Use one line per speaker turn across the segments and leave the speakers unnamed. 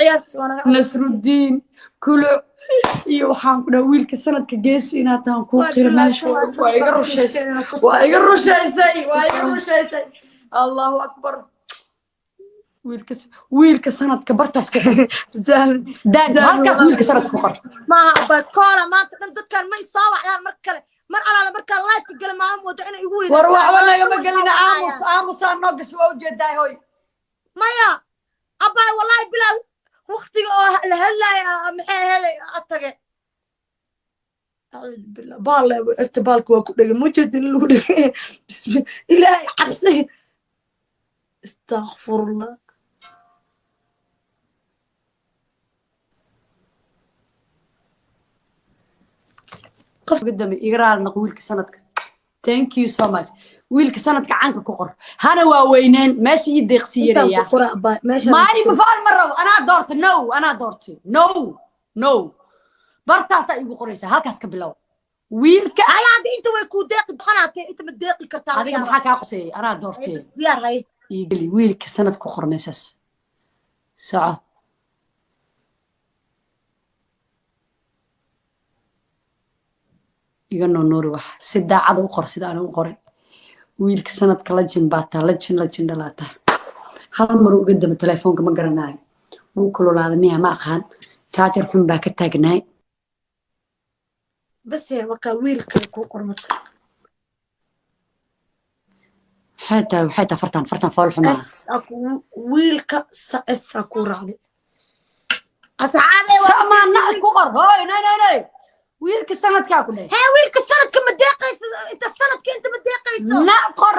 Ciyaarta waa naga ciyaarta.
Nasrudiin Kuluc iyo waxaan ku dhaha wiilka sanadka geesi inaad tahan kuu
Waa
qira
bilaa
meesha.
talaa,
Waa iga
sas baan
rushaysay.
ku sheegay.
Waa iga rushaysay, waa iga rushaysay. Allahu akbar, wiilka sanadka bartaas ku qor.
Zaal.
Daan
Zaal,
halkaas
walaal.
wiilka sanadka ku qor.
Maaha abaa koola maanta dhan dadkan may soo wacdaan mar kale, mar alaala markaa live-ka gala maama mooda inay igu
War
weydaysaan.
waxba
Maanta
nagama
way soo
gelina.
wacayaan.
Aamus, aamusaa noo gasho, waa ujeedaa hoy.
Maya abaa, wallahi bilaa waqtiga oo la hadlaaya maxay ahayd atage. Acuudu billah, baal le egta, baalka waa ku dhegay, mujeedin in lagu dhegay. Bismi ilaahay, cabsi, istakfurullah.
Qof uga dambe iga raali noqo. Wiilka sanadka, thank you so much. Wiilka sanadka canka ku qor, hana waa weyneen meesha ii deeqsi
Intaan ku
yareeyaa.
qora abaa meeshaan.
Maani mafaal ma rabo, anaa doortay. No, anaa doortay. No, no, bartaasaa igu qoraysaa, halkaas ka bilow wiilka.
Haya, hadda inta way kuu deeqi doqonaatee, inta ma deeqi kartaa laga
Adiga
yaabaa.
maxaa kaa quseeyay? Anaa doortay.
Bas diyaar hay.
Ii geli wiilka sanad ku qor meeshaas, soco. Iga noonoori, wax si daacada u qor sida aan u qoray. Wiilka sanadka la jin baataa, la jin, la jin dhalaataa. Hal mar uga dama telefoonka ma garanayo, wuu kululaaday miya ma aqaan, jaajar xun baa ka taagnaay.
Bas he, wakaa wiilka kuu qormata.
Waxay tahay fartan fool xumaa.
S aa wiilka sa S aa kuu raacday asxaabey waa.
Samaa na isku qor hoy, nay nay nay, wiilka sanadkaa ku dheh.
Hee, wiilka sanadka ma deeqayso, inta sanadka inta ma deeqayso.
Na qor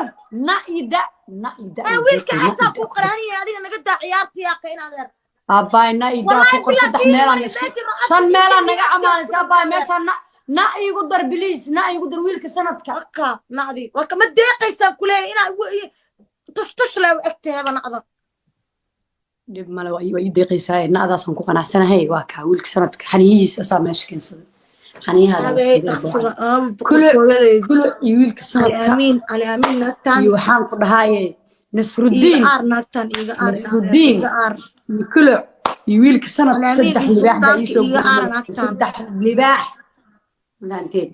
na ida na ida.
Hee, wiilka S aa kuu qoraniya, adiga naga daa ciyaarta yaaqa in adeer.
Abaay na ida
Wallahi
ku qor.
bilaa
Saddex
fiiri
meelaan
mari meeshii rocadka
shan meelaan
iyo
naga
agteeda
camaalaysa
ku
abaay
jiraan.
Meeshaan na na iigu dar biliis, na iigu dar wiilka sanadka.
Waka nacdi waka ma deeqaysaan kuleeyahay inaa tush tush leh u egtahayba nacdan.
Dhib male, waa ii deeqaysaa, na'daasaan ku qanacsanahay. Waa kaa wiilka sanadka xaniyihiis asaa meesha keensaday xaniyahaada.
Habey dhaqsada aaba
Kule
boqortooyadayda.
Kule iyo wiilka
Cali
sanadka.
Amiin, Cali Amiin naagtaan.
Iyo waxaan ku dhahaaye
Iiga
Nasrudiin.
aar naagtaan, iiga aar in adeer.
Nasrudiin
Iiga aar.
iyo Kuluc iyo wiilka sanadka.
Cali Amiin
Saddex
iyo
libaax baa
suldaanka
iisoo
iiga aar
gurmay.
naagtaan.
Saddex libaax maanteed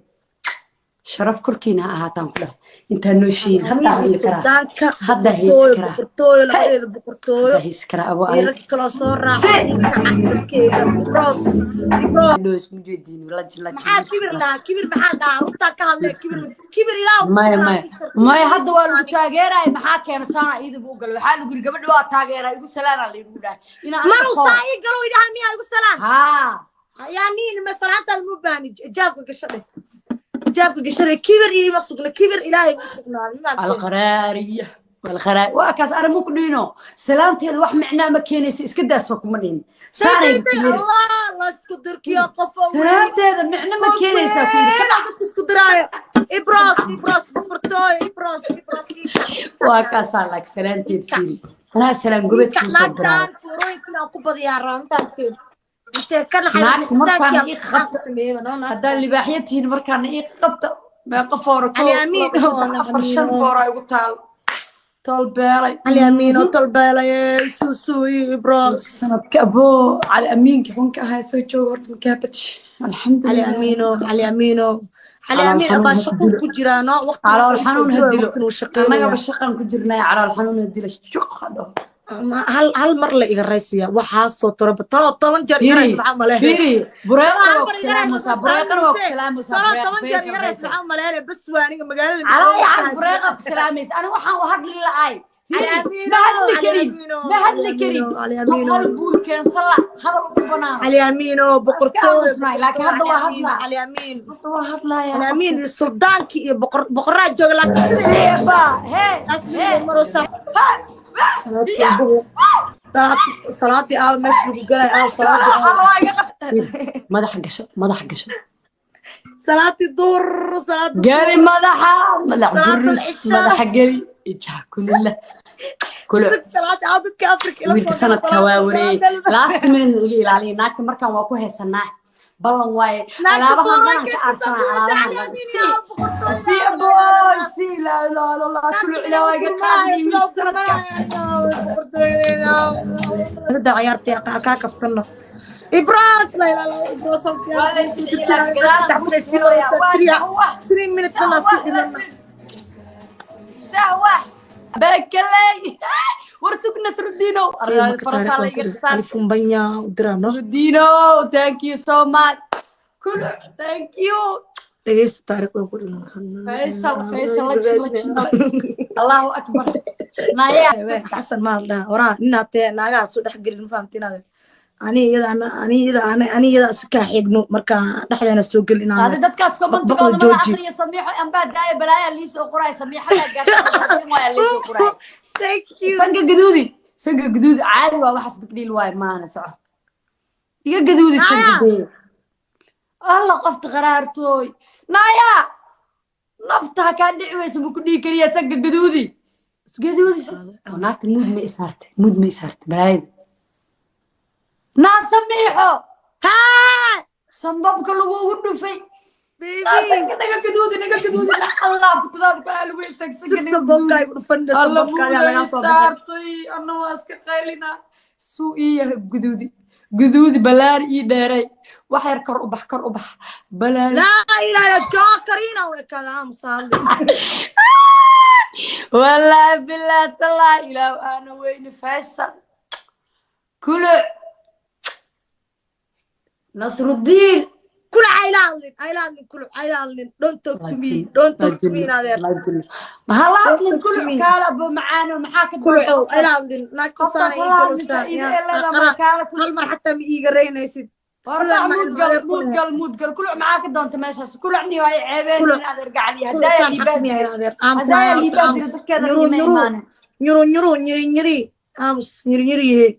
sharaf korkiina ha ahaataan ku dhahay intaa noo
Cali
sheegin
Amiin
haddaa
iyo
hadli karaa
suldaanka
haddaa haysi
boqortooyo
karaa.
Boqortooyo
Hey,
labadeeda boqortooyo.
Haddaa haysi karaa abo
Iyo
anig.
rag kaloo soo raaca
Si
iga kaca ibroos ibroos.
Dhows mujeediin lajin lajin.
Maxaa
Wiilka
kibir
sanadka.
Lahaa kibir maxaa dhahaa? Runtaa ka hadlee, kibir kibir ilaah u
Maya
sugnaa
maya
sister kibir
maya
ii
hadda waa lagu
sugnaaday.
Taageeraya maxaa keena saana iidaba u galay? Waxaa lagu yiri gabadha waa taageeraa, igu salaanaa laygu dhahay inaa aniga
Maruu
qoor
saa ii galo idhaha miyaa igu salaan?
Haa.
Yaa niin ma salaantaada ma baahni, ijaabka gasho dheh, ijaabka gasho dheh. Kibir iima sugna, kibir ilaahay u sugnaaday ma fahamteen?
Alqaraariya alqaraari waa kaas arrimo ku dhino, salaanteeda wax micnaa ma keenaysa, iska daasoo kuma dhihin.
Day
Saanay
day day.
ku yiri.
Allah la isku dirkiyo qof oo weyn.
Salaanteeda micno ma
qof
keenaysaa ku yiri ka
weyn
dhac.
Dadka isku diraayo ibroos ibroos boqortooyo ibroos ibroos ii kac.
Waa kaasaa laag salaanteed.
Ii kac.
Fiiri anaa salaam
Ii
gobeed
kac
kuu soo diraayo.
Naagtaan fuurooyinkan aan ku badiyaa raantaanteen intee ka naxay
Naagta
nixitaankii
markaana
aan
ii
maxaan
qabta
ku sameeyey noo
haddaa
naagtaan.
Libaaxya tihiin markaana ii qabta meeqa foora?
Cali
Kow,
Amiin
laba,
oo
saddex, afar, shan
naqmiino.
foora igu taal tolbeelay.
Cali Amiin oo talbeelaye suusuuyi ibroos.
Sanadka aboo Cali Amiinka xunka ahaa soo jooga horta makaabaj.
Cali
Alxamdulilah.
Amiino, Cali Amiino, Cali
Calool
Amiin
xanuun
abaa
ha ku
shaquu
dilo.
ku jiraa no waqti
Calool
wuxuu isoo
xanuun ha
diraayo
dilo.
waqtina uu shaqeynaya.
Annagaba shaqan ku jirnay, calool xanuun ha dilo, shuq ha dhaho.
Hal hal mar la iga raysiya waxaasoo toroba talo 10 jeer iga rays
Fiiri
maxaa malehe.
Fiiri
Talo
bureeqana
hal
waa
mar
ku
iga rays
salaamaysaa,
hal
bureeqana waa ku
minute
salaamaysaa.
talo
Bureeq
10 jeer
faysal
iga rays
faysal.
Maxaa malehe bas waa aniga magaalada
Calaa
midoobe
yacan
ka
bureeqa
hadla.
ku salaamaysa, aniga waxaan u hadli la'aay.
Cali
Fiiri ma
Amiino,
hadli
Cali
karin.
Amiino,
Ma
Cali
hadli karin.
Amiino, Cali Amiino.
Boqol guul keensan la hadal ugu banaano.
Cali Amiino
Waa iska
boqortooyo.
aamusnaay laakiin
Boqortooyo
hadda
Cali
waa
Amiin.
hadlaa.
Cali Amiin.
Hadda waa hadlayaa.
Cali Amiin
Qofka
iyo suldaankii iyo boqor boqoraa jooga laakiin sida
seeba hee
taas
hee
midna maroosa
ha
salaadii
biya.
duhur salaadii aawa meesha lagu galay aawa salaadii aawa.
Madaxa gasho, madaxa gasho.
Salaadii duhur, salaadii
geli
duhur.
Madaxa madax
salaadul
burus.
cishaa.
Madaxa geli ijaa kulila kuluc.
Dadka salaadii aawa dadka Afrika ila
Wiilka
soo gala
sanadka waa
salaada
wareey
salaada
last minute iga ilaaliya naagta markaan waa ku haysanaa. Ballan waaye.
Naagta
Alaabahan
buuray
dhanaan ka
keentay
aarsanaa,
sabuurada
alaabahan
cali
dhan.
amiin
Sii
yaa boqortooyada.
Sii boy, sii laa ilaaha illa Allah. Kuluc ilaa waa iga qaadni wiil sanadka.
Hadda ciyaartay kaa kaftano Ibroos la ilaalo Ibroos.
Waa la isjeclaa, gadaalaan kuu siinayaa. Waa shahwah.
3 minutes kana
Shahwah,
sii dhimana.
shahwah. Bekeley. War sug Nasruddinow. Farasaa la iga qasaar.
Alifun banya u dirano.
Nasruddinow, thank you so much. Kuluc, thank you.
Dhegeysta taariikhda ku dhiman.
Faisal, Faisal, lajin, lajin. Allahu akbar. Naya.
Xasan maa la dhahaa waraa ninaad tee naagaha soo dhex gelin, ma fahamti inaad ani iyada ani iyada ani iyada si kaa xigno marka dhexdeena soo gelin inaad
Hadi dadkaas commentigooda
Boqol
ma la
jooji.
aqriyo. Samiixo ambaa daaya balaaya liisoo qoraay, Samiixadaa gaarsiin waaya liisoo qoraay.
Thank you.
Sanka gaduudi, sanka gaduudi caadi waa, waxaas big deal waaye, maana soco iga gaduudi sanka.
Naya.
Gaduudi alla qofta qaraartooy. Naya, nafta ha kaa dhici weyso, ma ku dhihi kariya sanka gaduudi, gaduudi. Oo naagta mute ma isaartay, mute ma isaartay balaayada. Naa Samiixo.
Haa.
Sambabka lagugu dhufay.
Baby.
Sanka naga gaduudi, naga gaduudi. Allah futadaada ku aalweyn sanka
Sug
naga
sababka
gaduudi.
ay dhufan
Alla
sababka ayaa laga
muuday
soo baxay.
Saartay anna waa iska qaylina suu ii yahay. Guduudi, guduudi, balaari ii dheeray, wax yar kor u bax, kor u bax, balaari.
Laa ilaaha illa jokarina way kalaam saali.
Wallaahi bilaa talaa ilaah aana weyne. Faysal, kuluc, Nasruddiin.
Kuluc ayla hadlin, ayla hadlin, kuluc ayla hadlin. Don't talk to me, don't talk to me adeer.
Maxaa la hadlin?
Don't talk to
Kuluc
me.
Kaala abo macaano, maxaa ka
Kulucow ayla hadlin naagta
qofkaas
saana ii
wala hadlin
galusaa.
Faa'iido ee leedahay ma kaala kuluc.
Hal mar xataa ma iiga reynaysid.
Horta
Sidan ma
mute gal.
adeer ku
Mute
lehe.
Gal, mute gal. Kuluc, maxaa ka doonta meeshaas? Kuluc niyo ay ceebeen.
Kuluc.
In adeer gacaliya
Kuluc
haddaaya
saan xaq
liibaa
miya adeer? Aamus.
haddaaya
Horta
liibaa
aamus.
jira dadkeeda
Nyuru
iima
nyuru.
imaanin.
Nyuru nyuru nyiri nyiri aamus nyiri nyiri yehe.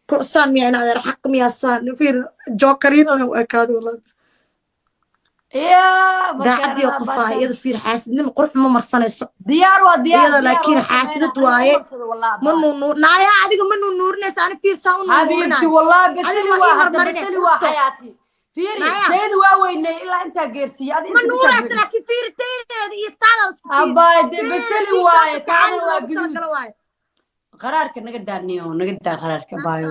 Kuluc saan miya in adeer? Xaq miya saan? Fiir jokarin u ekaadi wallahi.
Yaa
Daacadii oo qofaa iyada fiir, xaasidnimo qurux ma marsanayso.
Diyaar waa diyaar.
Iyada
Diyaar
laakiin
waa
xaasidad
sameynaa.
waaye.
Aniga marsado wallahi.
Ma nuunuur naaya, adiga ma nuunuurinaysa, ani fiir saan u
xabiibti
nuunuurinayo.
Wallahi
Adiga
basali
waa
waa
ii
hadda
marmarine
basali waa
qurto.
Xayaati fiiri.
Naya.
Teeda waa weynay ilaa intaa geersiiyey adi
Ma
inta bisaa
nuuraysa
geersiiyey.
Laakiin fiiri teedeeda iyo taada isku fiiri.
Abaay dee
Teeda
basali
fiir
waaye
jaabka
taana
caadiga
waa
loogu
guduud.
talagalo waaye.
Qaraarka naga daaniyo, naga daa qaraarka baayo.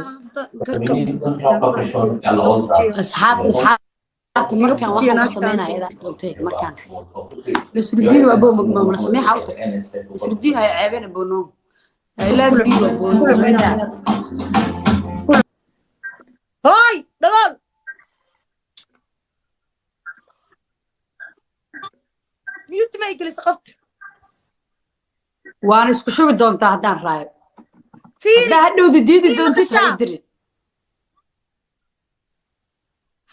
Asxaabta, asxaabta, markaan
fujiya
waxaan ku
naagtaan.
sameynaya idaa doontay markaan Nasrudiin waa boo magma sameexa u tagtay. Nasrudiin hay ceebeen abono. I love you abono, naga daa.
Hoy dhagool, mute ma igelisa qofta.
Waan isku shubi doontaa haddaan raayo.
Fiiri.
Haddaa hadhowda diidi
Ii
doontid ha
maqashaa?
I dirin.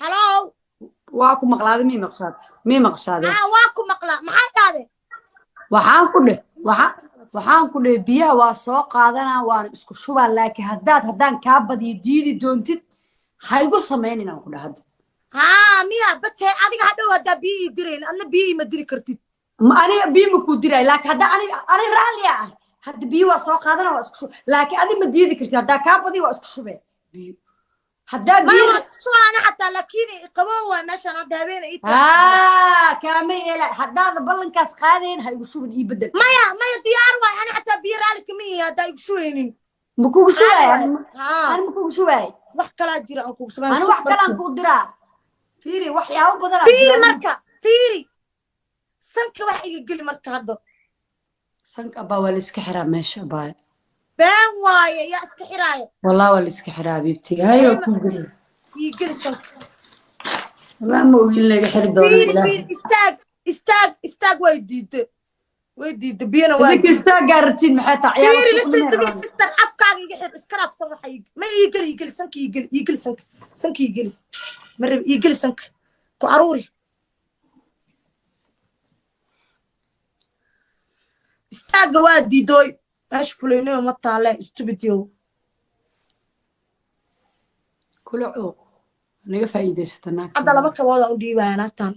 Halow.
Waa ku maqlaaday, mii maqshaad, mii maqshaadeen?
Aa, waa ku maqlaa, maxaa dhahde?
Waxaan ku dheh waxaan ku dheh biyaha waa soo qaadanaa, waana isku shubaa, laakiin haddaad haddaan kaa badiyo diidi doontid ha igu samaynin aan ku dheh hadda.
Haa miya bas he adiga hadhow haddaa biyo ii dirayn, adna biyo iima diri kartid.
Ma aniga biyo ma kuu diraay, laakiin hadda aniga ani raalliya ah hadda biyo waa soo qaadana, waa isku shub, laakiin adi ma diidi kartid haddaa kaa badiyo waa isku shubee biyo haddaa
maya
biyo
waa isku shubaana xataa, laakiin qabow waa meeshan hadda habeena ii tahay.
Haa, kaama yeela haddaada ballankaas qaadayn ha igu shubin, ii bedel.
Maya maya, diyaar waay, ani xataa biyo raalli kama ihi haddaa igu shubaynin.
Ma kugu
Raalli
shubaay.
waay haa.
Ani ma kugu shubaay.
Wax kalaa jira aan kugu samayn.
Ani wax kalaan kuu diraa, fiiri waxyaabo badanaa
Fiiri.
jira.
Marka fiiri sanka wax iga geli marka hadda.
Sanka abaa waa la iska xiraa meesha abaa.
Been waaye, yaa iska xiraayo?
Wallah waa la iska xiraa habiibti, hayo kuu geli.
Ii geli sanka.
Wallah ma ogin laga xiri doono.
Fiiri.
Ilaah.
Fiiri, istaag istaag istaag, way diiday, way diiday, biyana waa
idinka istaaggaa rabtiin, maxay tahay ciyaar
fiiri
isku
listen to me
xumee rabaan.
Sister, afkaaga iga xir, iska raafsan waxa ii ma ii geli, ii geli sanka, ii geli, ii geli sanka, sanka ii geli, ma rabi, ii geli sanka ku aruuri. Istaagga waa diidooy, meesha fulaynimo ma taale, stupid yo.
Kulaco naga faa'iidaysata naagta.
Hadda laba kabooda u dhiibaya naagtan.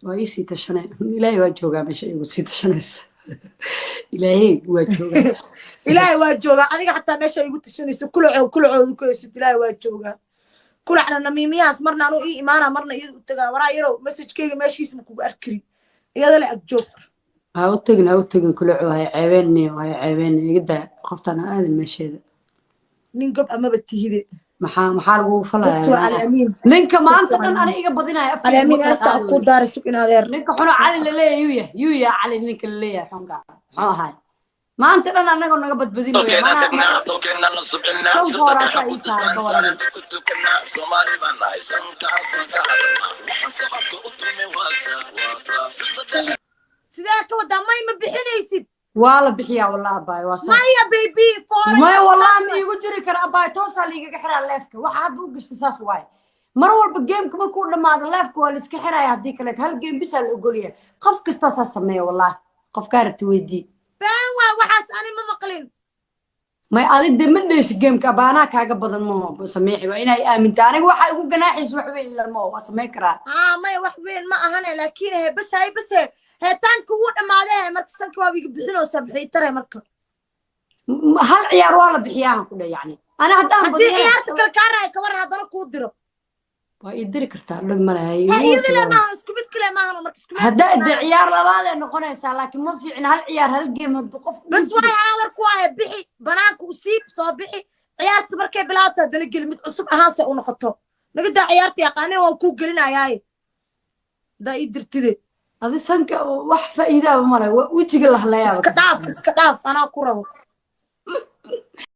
Waa ii sii tashanay, Ilaahay waa joogaa meesha igu sii tashanaysa, Ilaahay waa joogaa.
Ilaahay waa joogaa, adiga xataa meesha igu tashanaysa kulacow kulacoodu ku haysid, Ilaahay waa joogaa. Kulacna namiimiyahaas marna anuu ii imaana, marna iyada u tagaa. Waraa yarow, messagekeyga meeshiis ma kugu arkiri, iyada le agjoog.
Ha u tegin, ha u tegin. Kulaco, hay ceebeenni, hay ceebeenni. Iga daa qoftaan, ha aadin meesheeda.
Nin gob amaba tihide.
Maxaa lagugu
Dadku waa
falayaa?
Cali Amiin.
Ninka maanta dhan ani iga badinaya, afkayga
Cali Amiin
ma kala
heesta
qaadi
ku
weyne.
daari, sug in adeer.
Ninka xuno Cali laleeyahay, yuu yahay, yuu yahay Cali ninka laleeyahay xunka muxuu ahaay? Maanta dhan annagoo naga badbadinaya manaa sanka horaasaa ii saaran ka waran.
Sidee ka wadaa? May, ma bixinaysid?
Waa la bixiyaa wallah, abaay, waa saas.
Maya baby, foora.
Maya wallahi, ma iigu jiri kara abaay, toosaa liigaga xiraa liveka. Waxa hadda u gashtay saas waaye. Mar walba gameka markuu dhamaado liveka waa la iska xiraya. Haddii kaleet hal game bisaa la ogolyahay. Qof kastaa saas sameeya wallahi, qofkaa rabta weydii.
Been waa waxaas, ani ma maqlin.
May, adi de ma dheeshi gameka, abaanaa kaaga badan maho. Sameexi, waa inay aaminta. Aniga waxa igu ganaaxaysa wax weyn lama waa samayn karaa.
Aa maya, wax weyn ma ahane, laakiin he bas hay bas he heetaanka wuu dhamaadee. Marka sanka waa iga bixinaysaa, bixitare marka.
Hal ciyaar waa la bixiyaa aan ku dheh, yacni ana haddaan
Haddii
badiyana
ciyaarta kale kaa raaya, kawaran haddana kuu diro?
Waa ii diri kartaa, dhib ma lahay.
He, iyada le maahan, isku mid kale maahan marka, isku mid.
Hadda de ciyaar labaad ay noqonaysaa, laakiin ma fiicna hal ciyaar, hal game hadduu qofku
Bas
ugu jiro.
Waay, anaa war ku haya, bixi banaanka, u siib, soo bixi. Ciyaarta markay bilaabta haddana geli, mid cusub ahaanse u noqoto. Naga daa ciyaarta, yaqaanin waa kuu gelinayaaye hadaa ii dirtide.
Adi sanka wax faa'iidaaba male, waa wejiga lahalayaaba.
Iska dhaaf, iska dhaaf, anaa ku rabo.